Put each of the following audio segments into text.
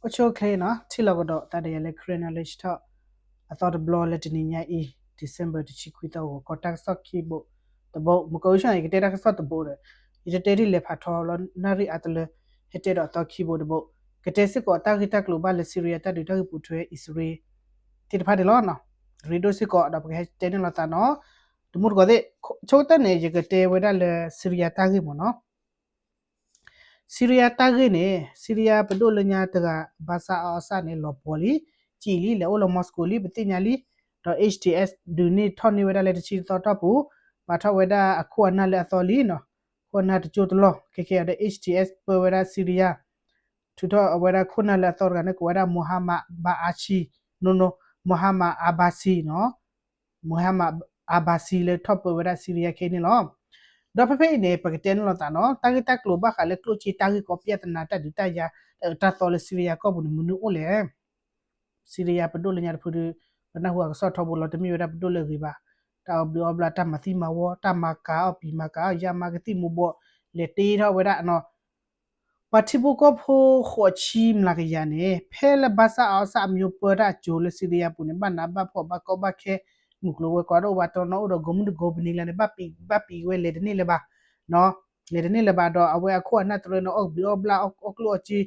အိၣ်ဆူၣ်အိၣ်ချ့နီၤ, ထံၣ်လိာ်ကဒီးသးဒီးယၤလၢ Karen Knowledge Talk အသီတဘျီလၢတနံၤညါအံၤ December တဆံခွံသီအဂီၢ် ကီးတၢ်ကစီၣ်ခံဘိတဘိ, မ့ၢ်ကီးဝဲဆၣ်န့ၣ် ယကတဲတၢ်ကစီၣ်တဘိဒီး ယတတဲဒ်လဲၣ်ဖးထီလီၤ နၣ်ရံၣ်အါတလၢ ဟဲတဲဒီးအသီခံဘိတဘိ, ကတဲစ့ၢ်ကီးတၢ်ဂ့ၢ်တၢ်ကျိၤဘၣ်လၢ Syria တၢ်ဒုးတၢ်ဂ့ၢ်ပိာ်ထွဲ အံၣ်စရ့လး သ့ၣ်တဖၣ်န့ၣ်လီၤ. ရ့ဒိၣ်စ့ၢ်ကီးဒီး ပကဟဲတဲန့ၢ်လိာ်သးနီၤ, တမူတကိးသ့ၣ်, ဆိကတၢၢ်န့ၣ် ယကတဲဝဲဒၣ်လၢ Syria တၢ်ဂ့ၢ်မ့ၢ်နီၤ. Syria တၢ်ဂ့ၢ်န့ၣ် Syria ပဒိၣ်လၢညါတဂၤ Bashar al-Assad န့ၣ် လီၤပှီၤလံ, စံးလံ လဲၤအိၣ်လၢ Moscow လံ ပသ့ၣ်ညါလံ, ဒီး HTS ဒုးန့ၢ်ထီၣ်န့ၢ်ဝဲဒၣ်လၢတဆံတသီတီၢ်ပူၤ, ပာ်ထီၣ်ဝဲဒၣ်အခိၣ်အနၢ်လၢအသီလံနီၤ, ခိၣ်အနၢ်တကၠိတလီၢ် ခဲကဲအီၤဒီး HTS ပၢဝဲဒၣ် Syria ထုးထီၣ်အဝဲဒၣ်ခိၣ်နၢ်လၢအသီတဂၤန့ၣ် ကိးဝဲဒၣ် Mohammad Baashi, no no, Mohammad Abbasi နီၤ, Mohammad Abbasi လၢထီၣ်ပၢဝဲဒၣ် Syria ခဲအံၤန့ၣ်လီၤ. ဒီးဖဲဖဲအံၤန့ၣ် ပကတဲန့ၢ်လိာ်သးနီၤ, တၢ်ဂ့ၢ်တၢ်ကျိၤဘၣ်ဃးလၢကျိၣ်စ့တၢ်ဂ့ၢ်ကီ ပြဿနာ တၢ်ဒုးတၢ်ယၤ တၢ်အၢတၢ်သီလၢ Syria ကီၢ်ပူၤန့ၣ် မနုၤအိၣ်လဲၣ်. Syria ပဒိၣ်လၢညါတဖုဒီး ပနၢ်ဟူအကစီၣ်ထီဘိလီၤ, တမ့ၢ်ဝဲဒၣ်ပဒိၣ်လၢအဂ့ၤဘၣ်, တၢ်အီၣ်ဘျုးအီဘျၣ် တၢ်မၤသံမၤဝီ တၢ်မၤကၤအီၣ်ပံာ် မၤကၤအီၣ်ယါ မၤကသံၣ်မူၤဘှီး လဲၤတ့ထီၣ်ဝဲဒၣ်နီၤ ပှၤထံဖိကီၢ်ဖိဃိးဆံမျးကယၤန့ၣ် ဖဲလၢ Bashar al-Assad အမျိုးပၢတၢ်အစိၤလၢ Syria ပူၤန့ၣ် ဘၣ်နးဘၣ်ဖှီၣ် ဘၣ်ကီဘၣ်ခဲ မုၢ်ကျိၤဝဲၤကွာ်တအိၣ်ဘၣ်, တနီၤနီၤအိၣ်ဒီး ကိးမုၢ်တကိးပနံၤလၢန့ၣ် ဘၣ်ပံာ်ဝဲ လဲၤတန့ၢ်လၢၤဘၣ်, လဲၤတန့ၢ်လၢၤဘၣ်ဒီး အဝဲအခိၣ်အနၢ်တရၢန့ၣ် အီၣ်ဘျုးအီဘျၣ် အီၣ်ကျိၣ်အီစ့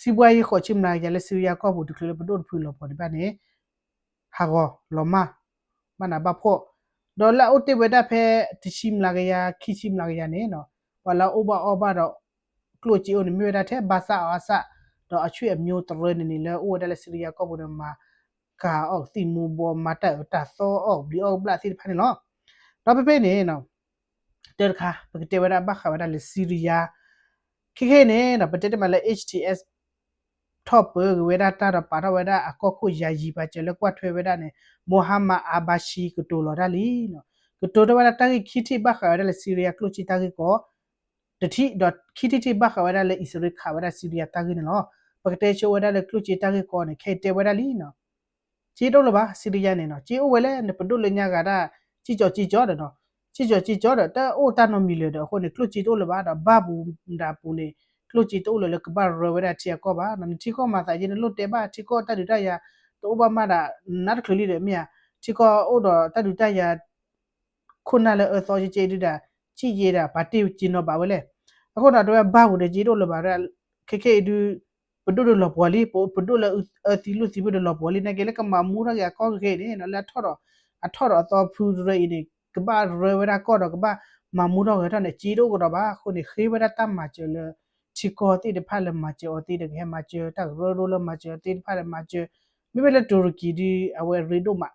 စံးဘှါယံၤဃိးဆံမျးကယၤလၢ Syria ကီၢ်ပူၤ တချုးလၢပဒိၣ်တဖုလီၤပှီၤဒံးဘၣ်န့ၣ် ဟးဂီၤလီၤမၢ် ဘၣ်နးဘၣ်ဖှီၣ်, ဒီးလၢအအိၣ်တ့ၢ်ဝဲဒၣ်ဖဲ တဆံမျးကယၤ ခံဆံမျးကယၤန့ၣ်နီၤ, ပှၤလၢအအိၣ်ဘၣ်အီဘၣ်ဒီး ကျိၣ်စ့အိၣ်န့ၣ် မ့ၢ်ဝဲဒၣ်ထဲ Bashar al-Assad ဒီးအဆွေမျိုးတရၢန့ၣ်န့ၣ် လၢအိၣ်ဝဲဒၣ်လၢ Syria ကီၢ်ပူၤန့ၣ် မၤကၤအီၣ်သံၣ်မူၤဘှီး မၤတၢ်အၢတၢ်သီ အီၣ်ဘျုးအီဘျၣ်သ့ၣ်တဖၣ်န့ၣ်လီၤ. ဒီးဖဲဖဲန့ၣ် တၢ်တခါ ပကတဲဝဲဒၣ်ဘၣ်ဃးဝဲဒၣ်လၢ Syria ခဲခဲအံၤန့ၣ်ဒီး ပတဲတ့ၢ်မးလၢ HTS ထီၣ်ပၢက့ၤဝဲဒၣ်တၢ်ဒီး ပာ်ထီၣ်ဝဲဒၣ်အကီၢ်ခိၣ်ယၤယံၤ ပာ်စၢၤလၢကွၢ်ထွဲဝဲဒၣ်န့ၣ် Mohammad Abbasi ကတိၤလီၤတၢ်လံနီၤ, ကတိၤထီၣ်ဝဲဒၣ်တၢ်ဂ့ၢ်ခံထံၣ်ဘၣ်ဃးဝဲဒၣ်လၢ Syria ကျိၣ်စ့တၢ်ဂ့ၢ်ကီ တထံၣ်, ဒီးခံထံၣ်ထံၣ်ဘၣ်ဃးဝဲဒၣ်လၢ အံၣ်စရ့လးခးဝဲဒၣ် Syria တၢ်ဂ့ၢ်န့ၣ်လီၤ. ပကတဲဆိဝဲဒၣ်လၢကျိၣ်စ့တၢ်ဂ့ၢ်ကီန့ၣ် ခဲအံၤတဲဝဲဒၣ်လံနီၤ စ့တအိၣ်လၢၤဘၣ် Syria န့ၣ်နီၤ, စ့အိၣ်ဝဲလဲၣ် နပဒိၣ်လၢညါဂၤဒၣ် စံၣ်ကၠီၤစံၣ်ကၠီၤဒီးနီၤ, စံၣ်ကၠီၤစံၣ်ကၠီၤဒီး တအိၣ်တၢ်နီတမံၤလၢၤဒီး အဃိန့ၣ် ကျိၣ်စ့တအိၣ်လၢၤဘၣ်ဒီး ဘၣ်ပူၤမတၤပူၤန့ၣ် ကျိၣ်စ့တအိၣ်လၢၤလၢကဘၣ်ရၢဝဲဒၣ်ထံအကီၢ်ဘၣ်နီၤ, နထံကီၢ်မၤသးယဲ နလိၣ်တဲဘၣ် ထံကီၢ်တၢ်ဒုးတၢ်ယၤ တအိၣ်ဘၣ်မးဒၣ် နါတချုးလံဒီးမ့ၢ်ဧါ, ထံကီၢ်အိၣ်ဒီးတၢ်ဒုးတၢ်ယၤ ခိၣ်နၢ်လၢအၢသီကဲကဲဒုးဒၣ် စံၣ်ယဲဒၣ် ပာ်တ့ၢ်စ့နီၤဘၣ်ဝဲလဲၣ်. အဃိဒီး တဝဲဘၣ်ပူၤဒီး စ့တအိၣ်လၢၤဘၣ်, ခဲခဲအံၤဒုး ပဒိၣ်ဒီးလီၤပှီၤလံ, ပဒိၣ်လၢအၢသံလိၣ်သံဖုဒီးလီၤပှီၤလံ, နာ်က့လၢကမၤမူထီၣ်က့ၤအကီၢ်ခဲခဲအံၤန့ၣ် လၢအထီၣ်ဒီး အထီၣ်ဒီးအသီဖုတရၢအံၤန့ၣ် ကဘၣ်ရၢဝဲဒၣ်ကီၢ်ဒီး ကဘၣ်မၤမူထီၣ်ဂဲၤထီၣ်န့ၣ် စ့တအိၣ်ကဒီးဘၣ်. အဃိန့ၣ် ဃ့ဝဲဒၣ်တၢ်မၤစၢၤလၢ ထံကီၢ်သ့ၣ်တဖၣ်လၢမၤစၢၤအီၤသ့ဒီး ကဟဲမၤစၢၤ တၢ်ကရၢကရိလၢမၤစၢၤအီၤသ့ၣ်တဖၣ်လၢမၤစၢၤ, မ့မ့ၢ်လၢ တူရကံ ဒုး အဝဲရ့ဒိၣ်မး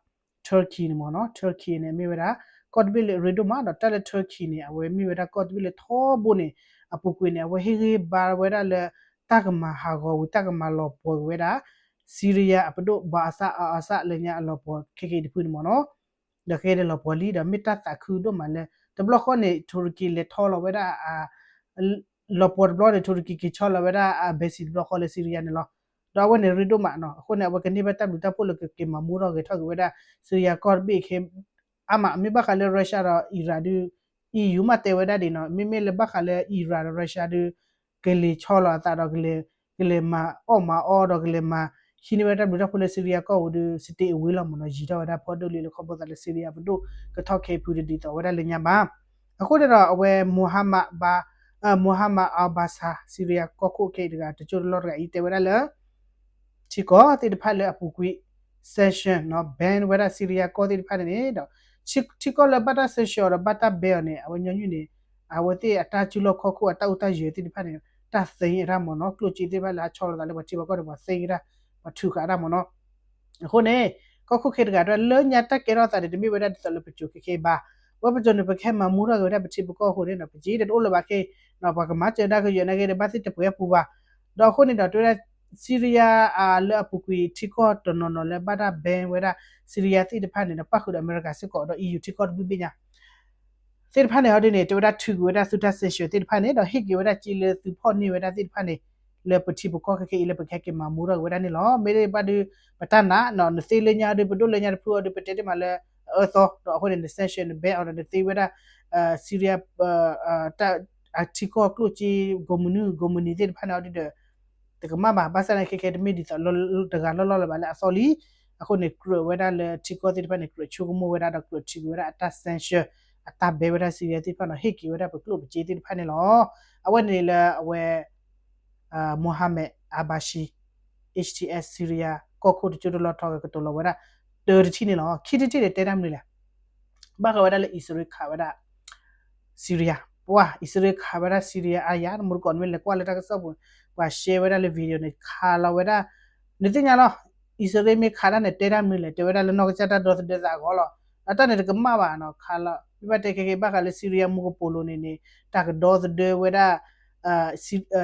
Turkey န့ၣ်မ့ၢ်နီၤ, Turkey န့ၣ် မ့ၢ်ဝဲဒၣ် ကီၢ်တဘ့ၣ်လၢရ့ဒိၣ်မးဒီး တၢ်လၢ Turkey န့ၣ် အဝဲမ့ၢ်ဝဲဒၣ်ကီၢ်တဘ့ၣ်လၢထီဘိန့ၣ် အပူၤကွံာ်န့ၣ် အဝဲဟ့ၣ်ဂံၢ်ဘါဝဲဒၣ်လၢ တၢ်ကမၤဟးဂီၤဝံၤ တၢ်ကမၤလီၤပှီၤက့ၤဝဲဒၣ် Syria အပဒိၣ် Bashar al-Assad လၢညါအလီၤပှီၤ ခဲခဲအံၤတဖုန့ၣ်မ့ၢ်နီၤ. ဒီးခဲအံၤဒီးလီၤပှီၤလံဒီး မ့ၢ်တၢ်သးခုဒိၣ်မးလၢ တဘျီဃီန့ၣ် တူရကံ လဲၤထီလီၤဝဲဒၣ် လီၤပှီၤတဘျီန့ၣ် တူရကံ က့ၤဆီလီၤဝဲဒၣ် embassy တဘျီဃီလၢ Syria န့ၣ်လီၤ. ဒီးအဝဲန့ၣ်ရ့ဒိၣ်မးနီၤ, အဃိန့ၣ် အဝဲကန့ၢ်ဘၣ်တၢ်ဘျုးတၢ်ဖှိၣ်လၢကက့ၤမၤမူထီၣ်ဂဲၤထီၣ်က့ၤဝဲဒၣ် Syria ကီၢ်တဘ့ၣ်ခဲ အါမး မ့ၢ်ဘၣ်ဃးလၢ Russia ဒီး Iran ဒုး EU မးတဲဝဲဒၣ်ဒ်နီၤ, မ့မ့ၢ်လၢဘၣ်ဃးလၢ Iran ဒီး Russia ဒုး ကလဲၤဆီလီၤအသးဒီး ကလဲၤမၤအီၣ်မၤအီဒီး ကလဲၤမၤဟံးန့ၢ်ဝဲဒၣ်တၢ်ဘျုးတၢ်ဖှိၣ်လၢ Syria ကီၢ်ပူၤဒီး စတ့အဝ့လီၤမ့ၢ်နီၤ, ယံာ်ထီၣ်ဝဲဒၣ်ဖီဒိၣ်လံလၢခီဖျိသးလၢ Syria ပဒိၣ်ကထီၣ်ခဲအံၤဖုတဒ်သိးဝဲဒၣ်လၢညါဘၣ်. အဃိန့ၣ်ဒီး အဝဲ Mohammad Ba- Mohammad al-Bashar Syria ကီၢ်ခိၣ်ခဲအံၤတဂၤ တကၠိတလီၢ်တဂၤအံၤ တဲဝဲဒၣ်လၢ ထံကီၢ်သ့ၣ်တဖၣ်လၢအပူၤကွံာ် sanction နီၤ ban ဝဲဒၣ် Syria ကီၢ်သ့ၣ်တဖၣ်န့ၣ်န့ၣ်ဒီး ထံကီၢ်လၢဘၣ်တၢ် sanction အီၤဒီးဘၣ်တၢ် ban အီၤန့ၣ် အဝဲညီနုၢ်န့ၣ် အဝဲသ့ၣ်အတၢ်စုလီၢ်ခီၣ်ခိၣ်အတၢ်အိၣ်တၢ်ယၢၤသ့ၣ်တဖၣ်န့ၣ် တၢ်သ့အတၢ်မ့ၢ်နီၤ, ကျိၣ်စ့သ့ၣ်တဖၣ်လၢအဆီလီၤသးလၢပှၤထံပှၤကီၢ်န့ၣ် ပှၤသ့အတၢ် ပှၤထုးဃာ်တၢ်မ့ၢ်နီၤ. အဃိန့ၣ် ကီၢ်ခိၣ်ခဲတဂၤတဝဲလၢညါတၢ်ကဲထီၣ်သးန့ၣ် တမ့ၢ်ဝဲဒၣ်ဒ်သိးလၢပစိၤခဲခဲအံၤဘၣ်. ဝဲပစိၤန့ၣ် ပကဟဲမၤမူထီၣ်က့ၤဝဲဒၣ်ပထံပကီၢ်အဃိန့ၣ်ဒီး ပစ့တအိၣ်လၢၤဘၣ်ခဲအံၤ ပှၤကမၤစၢၤဒၣ်ကယၢၤနာ်က့ဒီး ဘၣ်သ့ၣ်တပှဲၤအပူၤဘၣ်. ဒီးအဃိန့ၣ်ဒီး တဝဲဒၣ် Syria လၢအပူၤကွံာ်ထံကီၢ်တနီၤနီၤလၢဘၣ်တၢ် ban ဝဲဒၣ် Syria သ့ၣ်တဖၣ်န့ၣ်ဒီး ပၣ်ဃုာ်ဒီးအမဲရကၤစ့ၢ်ကီးဒီး EU ထံကီၢ်တဘ့ၣ်ဘ့ၣ်ညါ သ့ၣ်တဖၣ်န့ၣ် ဟီဒ်န့ၣ် တဝဲဒၣ်ထုးကွံာ်ဝဲဒၣ်သုတၢ် sanction သ့ၣ်တဖၣ်န့ၣ် ဒီးဟ့ၣ်က့ၤဝဲဒၣ်စ့လၢသုဖီၣ်န့ၢ်ဝဲဒၣ်သ့ၣ်တဖၣ်န့ၣ် လၢပထံပကီၢ်ခဲခဲအံၤလၢပကဟဲက့ၤမၤမူထီၣ်က့ၤဝဲဒၣ်န့ၣ်လီၤ. မ့ၢ်ဘၣ်ဒီး ပတၢ်နာ်နီၤ နသ့လၢညါဒီး ပဒိၣ်လၢညါတဖုအီၤဒီး ပတဲတ့ၢ်မးလၢ အအၢသီ ဒီးအဃိန့ၣ် န sanction န ban အီၤဒီး နသ့ဝဲဒၣ် Syria အထံကီၢ်ကျိၣ်စ့ ကိးမုၢ်နုာ်ကိးမုၢ်နံၤသ့ၣ်တဖၣ်န့ၣ် ဟီဒ်ဒီး တကမၣ်ဘၣ်, ဘၣ်ဆၣ်န့ၣ် ခဲခဲတမ့ၢ်ဒ်သိးတဂၤလီၢ်လီၢ်လၢၤဘၣ်လၢအသီလံ. အဃိန့ၣ် ကြၢးဝဲဒၣ်လၢထံကီၢ်သ့ၣ်တဖၣ်န့ၣ် ကြၢးဆိကမိၣ်ဝဲဒၣ်ဒီးကြၢးထုးကွံာ်ဝဲဒၣ်အတၢ် sanction အတၢ်ဘဲဝဲဒၣ် Syria သ့ၣ်တဖၣ်န့ၣ် ဟ့ၣ်က့ၤဝဲဒၣ်ပကျိၣ်ပစ့သ့ၣ်တဖၣ်န့ၣ်လီၤ. အဝဲန့ၣ်လၢအဝဲ Mohammed Abashe, H T S Syria ကီၢ်ခိၣ်တကၠိတလီၤထီကကတိၤလီၤဝဲဒၣ် တၢတထံၣ်န့ၣ်လီၤ. ခံထံၣ်တထံၣ်န့ၣ် တဲတၢ်မနုၤလဲၣ်. ဘၣ်ဃးဝဲဒၣ်လၢအံၣ်စရ့လးခးဝဲဒၣ် Syria, ပှၤအံၣ်စရ့လးခးဝဲဒၣ် Syria အါယၤ တမူတကိးန့ၣ်မ့ၢ်လဲၤကွၢ်လၢတၢ်ကစီၣ်ပူၤ, ပှၤရှဲဝဲဒၣ်လၢ video န့ၣ် ခးလီၤဝဲဒၣ်, နသ့ၣ်ညါလီၤ, အံၣ်စရ့လးမ့ၢ်ခးတၢ်န့ၣ် တဲတၢ်မနုၤလဲၣ်, တဲဝဲဒၣ်လၢနီၢ်ကစၢ်တၢ်ဒီသဒၢသးအဂီၢ်လီၤ. အတၢ်န့ၣ်တကမၣ်ဘၣ်နီၤ, ခးလီၤ မ့ၢ်ဘၣ်တဲခဲက့ၤ ဘၣ်ဃးလၢ Syria မူကပိာ်လိၤန့ၣ်န့ၣ် တၢ်ကဒီသဒၢဝဲဒၣ်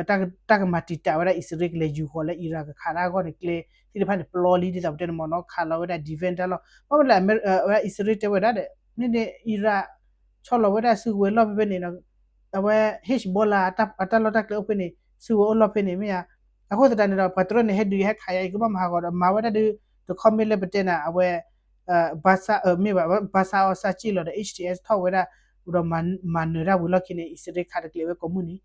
တၢ်ကမၤတံာ်တာ်ဝဲဒၣ်အံၣ်စရ့လးကလဲၤယူၤဃီၤလၢ Iran ကခးတၢ်အဂီၢ်န့ၣ် ကျဲသ့ၣ်တဖၣ်န့ၣ် ပျီလံဒ်သိးပတဲန့ၣ်မ့ၢ်နီၤ, ခးလီၤဝဲဒၣ် defense တၢ်လီၢ်, ဘၣ်မနုၤလဲၣ် အံၣ်စရ့လးတဲဝဲဒၣ်ဒီး န့ၣ်န့ၣ် Iran ဆီလီၤဝဲဒၣ်စုကဝဲၤလီၢ်ဖဲဖဲန့ၣ်, အဝဲ Hezbollah အတၢ်လီၢ်တၢ်ကျဲအိၣ်ဖဲန့ၣ် စုကဝဲၤအိၣ်လီၢ်ဖဲန့ၣ်မ့ၢ်ဧါ. အဃိသတးန့ၣ်ဒီး ပှၤတရၢၢ်န့ၣ် ဟဲဒုးယၤဟဲခးယၤ ယကဘၣ်မၤဟးဂီၤဒီး မၤဝဲဒၣ်ဒုး တခီမ့ၢ်လၢပတဲနၤ အဝဲ ဘၣ်ဆၣ် မ့ၢ်ဘၣ် ဘၣ်ဆၣ်အီၣ်ဆၣ်စ့ၣ်လီၤဒီး H T S ထီၣ်ဝဲဒၣ် ဒီးမၤနၢၤတၢ်ဝံၤလီၢ်ခံန့ၣ် အံၣ်စရ့လးခးတကျဲၤဝဲကိးမုၢ်နံၤ,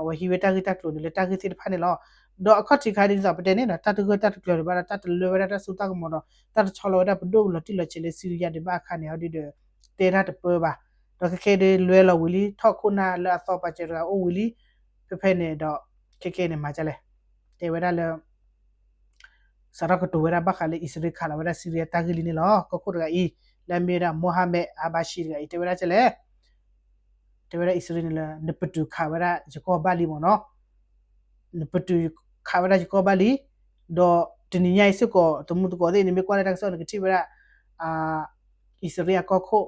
အဝဲဟံးဝဲတၢ်ဂ့ၢ်တၢ်ကျိၤန့ၣ်လၢတၢ်ဂ့ၢ်သ့ၣ်တဖၣ်န့ၣ်လီၤ. ဒီးအခီၣ်ထံးခါဒ်သိးပတဲန့ၣ်ဒီး တၢ်တဂၢၢ်တၢ်တကျၢၤတဘၣ်ဒီး တၢ်တလၢဝဲဒၣ်တၢ်စိတၢ်ကမီၤဒီး တၢ်တဆီလီၤဝဲဒၣ်ပဒိၣ်လီၤတံၢ်လီၤဆဲးလၢ Syria ဒံးဘၣ်အခါန့ၣ် အီၤဒ်ဒီး တဲတၢ်တပၢဘၣ်. ဒီးခဲခဲဒ်လဲၤလီၤဝံၤလံ ထီၣ်ခိၣ်နၢ်လၢအသီပာ်စၢၤတဂၤအိၣ်ဝံၤလံ ဖဲဖဲန့ၣ်ဒီး ခဲခဲန့ၣ်မၤဒ်လဲၣ်, တဲဝဲဒၣ်လၢ စးထီၣ်ကတိၤဝဲဒၣ်ဘၣ်ဃးလၢအံၣ်စရ့လးခးလီၤဝဲဒၣ် Syria တၢ်ဂ့ၢ်လံန့ၣ်လီၤ. ကီၢ်ခိၣ်တဂၤအံၤ လၢအမ့ၢ်ဝဲဒၣ် Mohammed Abashe တဂၤအံၤ တဲဝဲဒၣ်ဒ်လဲၣ်, တဲဝဲဒၣ်အံၣ်စရ့လးန့ၣ်လၢ နပတုာ်ခးဝဲဒၣ်ယကီၢ်ဘၣ်လံမ့ၢ်နီၤ, နပတုာ်ခးဝဲဒၣ်ယကီၢ်ဘၣ်လံ, ဒီးတနံၤညါအံၤစ့ၢ်ကီး တမူတကိးသ့ၣ်န့ၣ် မ့ၢ်ကွၢ်လၢတၢ်ကစီၣ်န့ၣ် ကထံၣ်ဝဲဒၣ် အံၣ်စရ့လးအကီၢ်ခိၣ်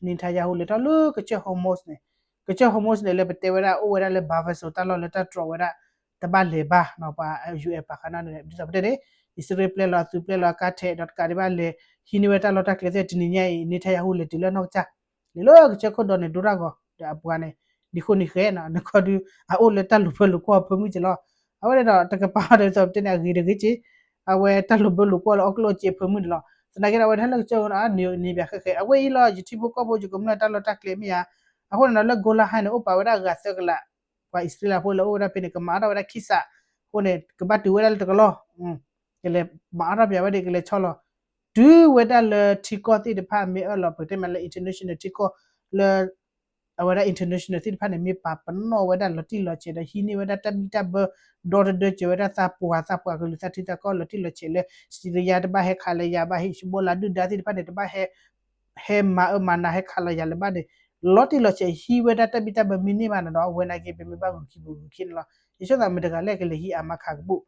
Netanyahu လဲၤထီၣ်လၢကစၢၢ် Hormuz န့ၣ်, ကစၢၢ် Hormuz န့ၣ်လၢပတဲဝဲဒၣ်အိၣ်ဝဲဒၣ်လၢ buffer zone တၢ်လီၢ်လၢတၢ်တြီဝဲဒၣ် တဘၣ်လဲၤဘၣ်နီၤ, ပှၤ U N ပာ်ဃာ်နၤန့ၣ် ဒ်သိးပတဲန့ၣ် အံၣ်စရ့လးပျဲလီၤအသုးပျဲလီၤအကါထဲး ဒီးတကးဒံးဘၣ်လဲၤဟံးန့ၢ်ဝဲတၢ်လီၢ်တၢ်ကျဲသ့ၣ် တနံၤညါအံၤ Netanyahu လဲၤတုၤလၢနီၢ်ကစၢ်, လဲၤလၢကစၢၢ်ခိၣ်ဒီးန့ၣ် ဒိၣ်တၢ်ဂီၤဒီးအပှၤန့ၣ် နံၤဃိနံၤဃဲနီၤ နခီဒုး အအိၣ်လၢတၢ်လိာ်ဘၢလိာ်ကွီၢ်အဖၢမုၢ်က့လီၤ. အဝဲန့ၣ်ဒီးတကပၤဒီးဒ်သိးပတဲန့ၣ် အဂ့ၤတဂ့ၤက့ အဝဲတၢ်လိာ်ဘၢလိာ်ကွီၢ်လၢအီၣ်ကျိၣ်အီၣ်စ့အဖၢမုၢ်န့ၣ်လီၤ. သနာ်က့ဒီး အဝဲတၢ်လၢကစၢၢ်ဝဲန့ၣ် န့ၢ်ဘၣ်ဃဲဃဲ အဝဲအံၤလီၤ ယထံဖိကီၢ်ဖိ ယကမျၢၢ်တၢ်လီၢ်တၢ်ကျဲမ့ၢ်ဧါ. အဃိန့ၣ်ဒီး လၢ Golan Heights န့ၣ် အိၣ်ပာ်ဝဲဒၣ်အဂၤသၢကလး, ပှၤအံၣ်စရ့လးဖိလၢအိၣ်ဝဲဒၣ်ဖဲန့ၣ် ကမၤအါထီၣ်ဝဲဒၣ်ခံစး, အဃိန့ၣ် ကဘၣ်တုၤဝဲဒၣ်လၢတကလီၢ်, ကလဲၤမၤအါထီၣ်ပၠးဝဲဒၣ် ကလဲၤဆီလီၤ တုၤဝဲဒၣ်လၢထံကီၢ်သ့ၣ်တဖၣ်မ့ၢ်အၢၣ်လီၤ ပတဲမးလၢ international ထံကီၢ်လၢ အဝဲဒၣ် international သ့ၣ်တဖၣ်န့ၣ် မ့ၢ်ပာ်ပနီၣ်ဝဲဒၣ်လီၤတံၢ်လီၤဆဲးဒီး ဟံးန့ၢ်ဝဲဒၣ်တၢ်ဘံၣ်တၢ်ဘၢ ဒီတဒၢစၢၤဝဲဒၣ်သးပှၢ်သးပှၢ်ကလုာ်သးထံသးကီၢ်လီၤတံၢ်လီၤဆဲးလၢ Syria တဘၣ်ဟဲခးလၢယၤဘၣ် Hezbollah ဒုၣ်ဒါသ့ၣ်တဖၣ်န့ၣ် တဘၣ်ဟဲ ဟဲမၤအၢမၤနးဟဲခးလီၤယၤလၢၤဘၣ်န့ၣ် လီၤတံၢ်လီၤဆဲးဟံးဝဲဒၣ်တၢ်ဘံၣ်တၢ်ဘၢမ့ၢ်န့ၢ်ဘၣ်န့ၣ်ဒီး အဝဲနာ်က့ ပမ့ၢ်ဘၣ်ဂုာ်ခံပဂုာ်ခံန့ၣ်လီၤ. ယဆိသးမ့ၢ်တဂၤလဲၣ်ကလဲၤဟံးအါမးခးကဘူၣ်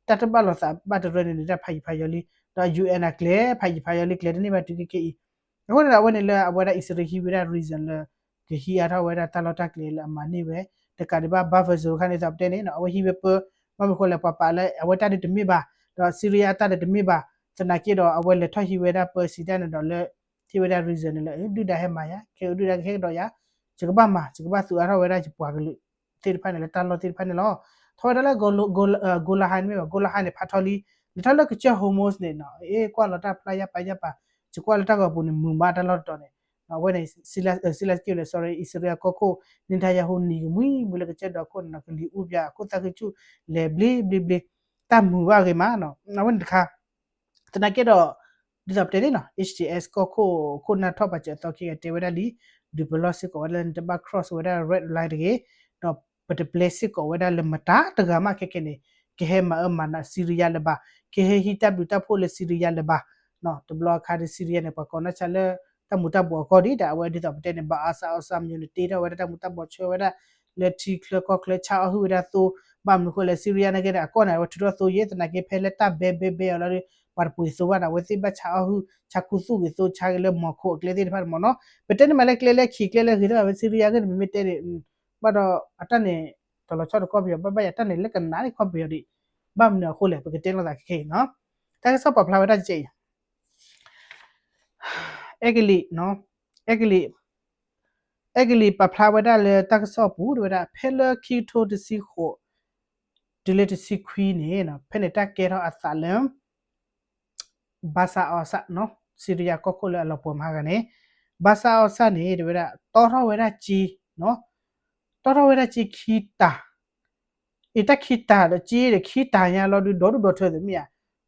တၢ်တဘၣ်လိာ်သးဘၣ်တရၢန့ၣ်န့ၣ် တၢ်ဖးယံၤဖးယီၤလံ, ဒီး U N အကျဲ ဖးယံၤဖးယီၤလံ ကျဲတန့ၢ်ဘၣ်တုၤခဲကဲအံၤ. အဃိန့ၣ်ဒီး အဝဲန့ၣ်လၢအဝဲဒၣ်အံၣ်စရ့လးဟံးဝဲဒၣ် reason လၢ ကဟံးအါထီၣ်ဝဲဒၣ်တၢ်လီၢ်တၢ်ကျဲလၢအမၤန့ၢ်ဝဲ တကးဒံးဘၣ် buffer zone ခါန့ၣ် ဒ်သိးပတဲန့ၣ် အဝဲဟံးဝဲပၢ ဘၣ်မနုၤဃိလဲၣ် ပှၤပာ်လၢအဝဲတၢ်ဒုးတမ့ၢ်ဘၣ်, ဒီး Syria အတၢ်ဒုးတမ့ၢ်ဘၣ်, သနာ်က့ဒီး အဝဲလဲၤထီၣ်ဟံးဝဲဒၣ်ပၢစံးတၢ်န့ၣ်ဒီးလၢ ဟံးဝဲဒၣ် reason န့ၣ်လၢ ဒုၣ်ဒါဟဲမၤယၤ ခဲအံၤဒုၣ်ဒါကဟဲကဒီးယၤ, ယကဘၣ်မၤ ယကဘၣ်သူအါထီၣ်ဝဲဒၣ်ယပှၤကလုာ်သ့ၣ်တဖၣ်န့ၣ်လၢတၢ်လီၢ်သ့ၣ်တဖၣ်န့ၣ်လီၤ. ထီၣ်ဝဲဒၣ်လၢ Golan Heights န့ၣ်မ့ၢ်ဘၣ် Golan Heights န့ၣ် ဖးထီလံ, လဲၤထီၣ်လၢကစၢၢ် Hormuz န့ၣ်နီၤ အ့ ကွၢ်လီၤတၢ်ဖျါယၢ်ပာ်ယၢ်ပာ်, ယကွၢ်လၢတၢ်ဂီၤပူၤန့ၣ် မုာ်မးတၢ်လီၢ်တတီၤန့ၣ်, အဝဲန့ၣ် Syria က့လဲၣ် sorry အံၣ်စရ့လးကီၢ်ခိၣ် Netanyahu နံၤကမှံမှံလၢကစၢၢ်ဒီးခိၣ်န့ၣ်နီၤ ကလံၤအူပၠး ခိၣ်သၣ်ဃံဆူၣ် လဲၤဘျ့ဘျ့ဘျ့, တၢ်မုာ်ဘၣ်ဂ့ၤမးနီၤ အဝဲန့ၣ်တခါ သနာ်က့ဒီး ဒ်သိးပတဲန့ၣ်နီၤ H T S ကီၢ်ခိၣ်ခိၣ်နၢ်ထီၣ်ပာ်စၢၤအသီခံဂၤတဲဝဲဒၣ်လံ, ဒုးပလီၢ်စ့ၢ်ကီးဝဲဒၣ်လၢနတဘၣ် cross ဝဲဒၣ် red line တဂ့ၤ, ဒီးပတပျဲစ့ၢ်ကီးဝဲဒၣ်လၢမတၤတဂၤမးခဲခဲန့ၣ် ကဟဲမၤအၢမၤနး Syria လၢၤဘၣ်, ကဟဲဟံးတၢ်ဘျုးတၢ်ဖှိၣ်လၢ Syria လၢၤဘၣ်, တဘျီအခါဒီး Syria န့ၣ် ပှၤကိးနီၢ်ဆါလၢ တၢ်မူၤတၢ်ဘှီးအကီၢ်ဒံး ဒီးအဝဲဒ်သိးပတဲန့ၣ် Bashar al-Assad မ့ၢ်န့ၣ်တ့ထီၣ်ဝဲဒၣ်တၢ်မူၤတၢ်ဘှီးဆှၢဝဲဒၣ် လၢထံချၢကီၢ်ချၢဆါအီၣ်ဟုၣ်ဝဲဒၣ်သိ, ဘၣ်မနုၤဃိလဲၣ် Syria နာ်က့န့ၣ် အကီၢ်န့ၣ် အဝဲထုးထီၣ်သိယဲၢ် သနာ်က့ဖဲလၢတၢ်ဘဲဘဲဘဲအီၤလီၤဒီး ပှၤတပှ့ၤသိဘၣ်န့ၣ် အဝဲသ့ၣ်ဘၣ်ဆါအီၣ်ဟုၣ် ဆါခူသူၣ်ဂ့ၤသိ ဆါက့ၤလၢမီၤခိအကျဲသ့ၣ်တဖၣ်န့ၣ်မ့ၢ်နီၤ, ပတဲန့ၣ်မးလၢကျဲလၢခံကျဲလၢဂ့ၤတဘၣ်ဝဲ Syria ဂ့ၢ်န့ၣ် ပမ့ၢ်တဲန့ၣ် ဘၣ်ဒီးအတၢ်န့ၣ် တလီၤဆီတကီၢ်ပယီၤ ဘၣ်ဘၣ်ယၤတၢ်န့ၣ် လၢကနးန့ၢ်ကီၢ်ပယီၤဒံး, ဘၣ်မနုၤအဃိလဲၣ် ပကတဲလိာ်သးခဲခဲအံၤနီၤ, တၢ်ကစီၣ်ပာ်ဖျါဝဲဒၣ်ကဲအံၤ အဲကလံး, အဲကလံး, အဲကလံးပာ်ဖျါဝဲဒၣ်လၢတၢ်ကစီၣ်ပူၤ တဲဝဲဒၣ် ဖဲလၢခံကထိတဆံဃိး တုၤလၢတဆံခွံန့ၣ် ဖဲန့ၣ်တၢ်ကဲထီၣ်အသးလၢ Bashar al-Assad နီၤ Syria ကီၢ်ခိၣ်လၢအလီၤပှီၢ်မဟါဂၤန့ၣ် Bashar al-Assad န့ၣ် တဲဝဲဒၣ် တီထီၣ်ဝဲဒၣ်က့, တီထီၣ်ဝဲဒၣ်က့ခံတၤ အ့ၣ် တၢ်ခံတၢ်ဒီး က့ဒီး ခံတၢ်ညါလီၤဒုး ဒီဒူၣ်ဒီထၢသ့မ့ၢ်ဧါ,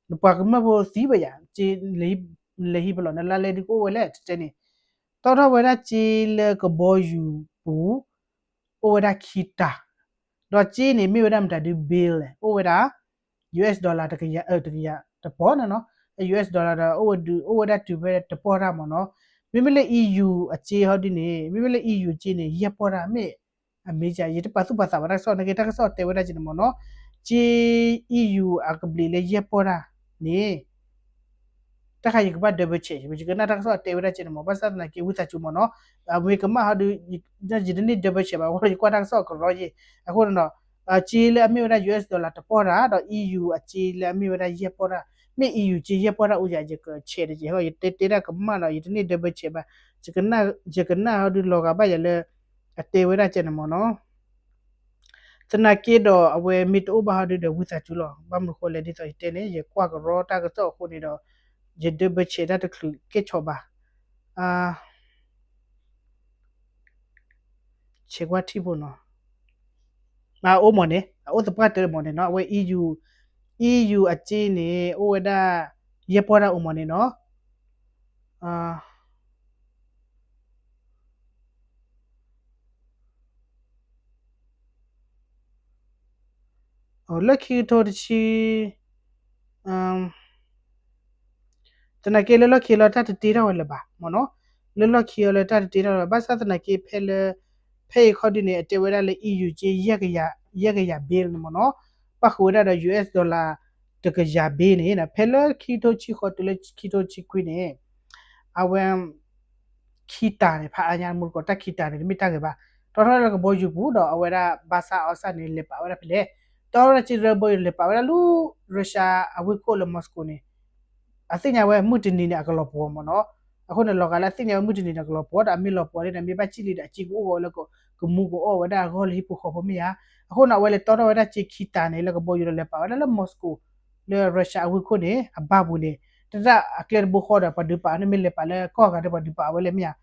နပှၤကမျၢၢ်ဖိသံဘၣ်ယၤ, က့လဲၤဟံးပလီၢ် နလါလဲဒုးကအိၣ်ဝဲလဲၣ် တဲတဲန့ၣ်, တီထီၣ်ဝဲဒၣ်က့လၢကဘီယူၤပူၤ အိၣ်ဝဲဒၣ်ခံတၢ်, ဒီးက့န့ၣ် မ့ၢ်ဝဲဒၣ်မတၤဒုး bill လဲၣ်, အိၣ်ဝဲဒၣ် US dollar တကယၤ, တကယၤတပီၢ်န့ၣ်နီၤ, US dollar ဒီး အိၣ်ဝဲဒၣ်တုၤဖဲတပီၢ်တၢ်မ့ၢ်နီၤ, မ့မ့ၢ်လၢ EU အက့ဟီဒုန့ၣ်, မ့မ့ၢ်လၢ EU အက့န့ၣ် ယဲၢ်ပီၢ်တၢ်မ့ၢ် အမ့ၢ်ယၤ ယတပာ်သူၣ်ပာ်သးဘၣ်တၢ်ကစီၣ်, နက့တၢ်ကစီၣ်တဲဝဲဒၣ်က့န့ၣ်မ့ၢ်နီၤ, က့ EU အကဘျံးလၢယဲၢ်ပီၢ်တၢ်န့ၣ် တၢ်ခါယကဘၣ် double check ယကနၣ်တၢ်ကစီၣ်တဲဝဲဒၣ်က့န့ၣ်မ့ၢ် ဘၣ်ဆၣ်သနာ်က့ ဝံသးစူၤမ့ၢ်နီၤ, အမ့ၢ်ကမၣ်ဟီဒုး ယတန့ၢ် double check ဘၣ်, အဃိဒီးယကွၢ်တၢ်ကစီၣ်ကရီယ့ၢ်, အဃိန့ၣ်ဒီး က့လၢအမ့ၢ်ဝဲဒၣ် US dollar တပီၢ်တၢ် ဒီး EU အက့လၢအမ့ၢ်ဝဲဒၣ်ယဲၢ်ပီၢ်တၢ်, မ့ၢ် EU က့ယဲၢ်ပီၢ်တၢ်အိၣ်ယၤ ယက check ဒီး ယဟဲ ယတဲတဲဒၣ်ကမၣ်ဒီး ယတန့ၢ် double check ဘၣ်, ယကနၣ်ဟီဒုးလီၤဂာ်ဘၣ်ယၤလၢ အတဲဝဲဒၣ်ကဲန့ၣ်မ့ၢ်နီၤ, သနာ်က့ဒီးအဝဲမ့ၢ်တအိၣ်ဘၣ်ဟီဒုးဒီးဝံသးစူၤလီၤ, ဘၣ်မနုၤဃိလဲၣ်ဒ်သိးယတဲန့ၣ် ယကွၢ်ကရီတၢ်ကစီၣ်အဃိန့ၣ်ဒီး ယ double check တၢ်တချုးကဲဆီးဘၣ် ဆဲးကွၢ်ထံၣ်ဖိနီၤ, အအိၣ်မ့ၢ်န့ၣ် အအိၣ်သပှၢ်တၢၢ်မ့ၢ်န့ၣ်နီၤ, အဝဲ EU, EU အက့န့ၣ် အိၣ်ဝဲဒၣ် ယဲၢ်ပီၢ်တၢ်အိၣ်မ့ၢ်န့ၣ်နီၤ, လၢခံကထိတဆံ သနာ်က့လၢလီၢ်ခံလီၤတၢ်တတ့ထီၣ်ဝဲလၢၤဘၣ်မ့ၢ်နီၤ, လၢလီၢ်ခံလီၤတၢ်တတ့ထီၣ်ဝဲ ဘၣ်ဆၣ်သနာ်က့ဖဲလၢ ဖဲအံၤခီဒုန့ၣ် အတဲဝဲဒၣ်လၢ EU က့ ယဲၢ်ကယၤ bill န့ၣ်မ့ၢ်နီၤ, ပၣ်ဃုာ်ဝဲဒၣ်ဒီး US dollar တကယၤ bill န့ၣ် ဖဲလၢခံကထိဆံဃိးတုၤလၢခံကထိဆံခွံန့ၣ် အဝဲ ခံတၢ်န့ၣ် ဖးအါညါမူတကိး တၢ်ခံတၢ်န့ၣ် တမ့ၢ်တၢ်ဂ့ၤဘၣ်, တီထီၣ်လၢကဘီယူၤပူၤဒီး အဝဲဒၣ် ဘၣ်ဆၣ်အီၣ်ဆၣ်န့ၣ် လဲၤပာ်ဝဲဒၣ်ဖဲလဲၣ်, တီထီၣ်က့လၢကဘီယူၤ လဲၤပာ်ဝဲဒၣ်လၢ Russia အဝ့ၢ်ခိၣ်လၢ Moscow န့ၣ် အသ့ၣ်ညါဝဲမုၢ်တနံၤန့ၣ် အကလီၤပှီၤမ့ၢ်နီၤ, အဃိန့ၣ် လီၤဂာ်လၢအသ့ၣ်ညါဝဲမုၢ်တနံၤန့ၣ် အကလီၤပှီၤဒီး အမ့ၢ်လီၤပှီၤန့ၣ် မ့ၢ်ဘၣ်စံၣ်လံဒီး အစ့ကအိၣ်ဂီၤဝဲလၢ ကမူကအီၣ်ဝဲဒၣ်အဂီၢ်လၢဟံၣ်ဖိဃီဖိမ့ၢ်ဧါ, အဃိန့ၣ် အဝဲလဲၤတီထီၣ်ဝဲဒၣ်က့ခံတၢ်န့ၣ် လၢကဘီယူၤဒီး လဲၤပာ်ဝဲဒၣ်လၢ Moscow လၢ Russia အဝ့ၢ်ခိၣ်န့ၣ် အဘၣ်ပူၤန့ၣ် တဒၣ်အကျဲတဘိဃီဒီး ပှၤဒုးပာ်န့ၣ် မ့ၢ်လဲၤပာ်လၢကီၢ်ဂၤဒီး ပှၤဒုးပာ်ဝဲလဲၣ်မ့ၢ်ဧါ,